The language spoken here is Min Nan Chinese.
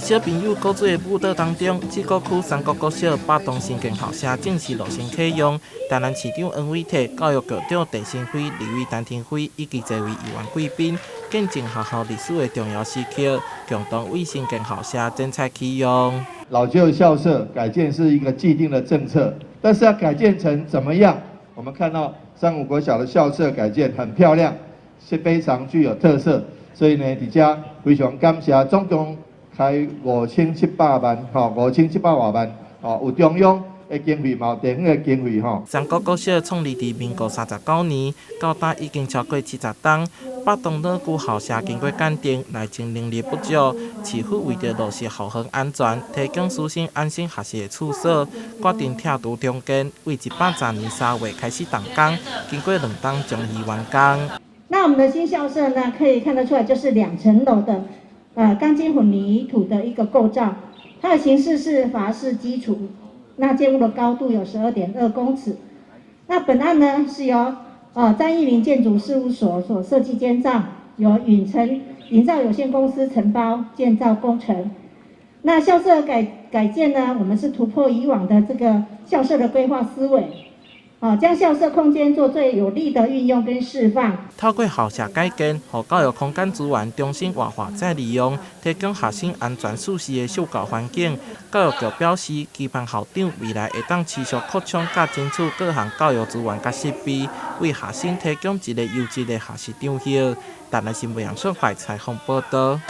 小朋友古锥的舞蹈當中，七股區三國國小八棟新建校舍正式落成啟用。台南市長黃偉哲、教育局長鄭新輝、立委陳亭妃以及濟位議員貴賓，見證學校歷史的重要時刻，共同為新建校舍剪彩啟用。老舊校舍改建是一個既定的政策，但是要改建成怎麼樣？我們看到三五國小的校舍改建很漂亮，是非常具有特色，所以呢，佇遮非常感謝，總共開5700萬，吼，5700外萬，吼，有中央的經費，嘛有地方的經費，吼。三國國小創立佇民國39年，到今已經超過70冬。八棟老舊校舍經過鑑定，內政能力不足，市府為著落實校園安全，提供師生安心學習的處所，決定拆除重建，為110年3月開始動工，經過2冬終於完工。那我們的新校舍呢，可以看得出來，就是2層樓的，鋼筋混凝土的一個構造，它的形式是筏式基礎。那建物的高度有12.2公尺。那本案呢是由詹義明建築事務所所設計監造，由允成營造有限公司承包建造工程。那校舍改建呢，我們是突破以往的這個校舍的規劃思維。哦，將校舍空間做最有力的運用跟釋放。透過校舍改建，予教育空間資源重新活化再利用，提供學生安全舒適的受教環境。教育局表示，期盼校長未來會當持續擴充佮爭取各項教育資源佮設備，為學生提供一個優質的學習場域。台南新聞楊順懷採訪報導。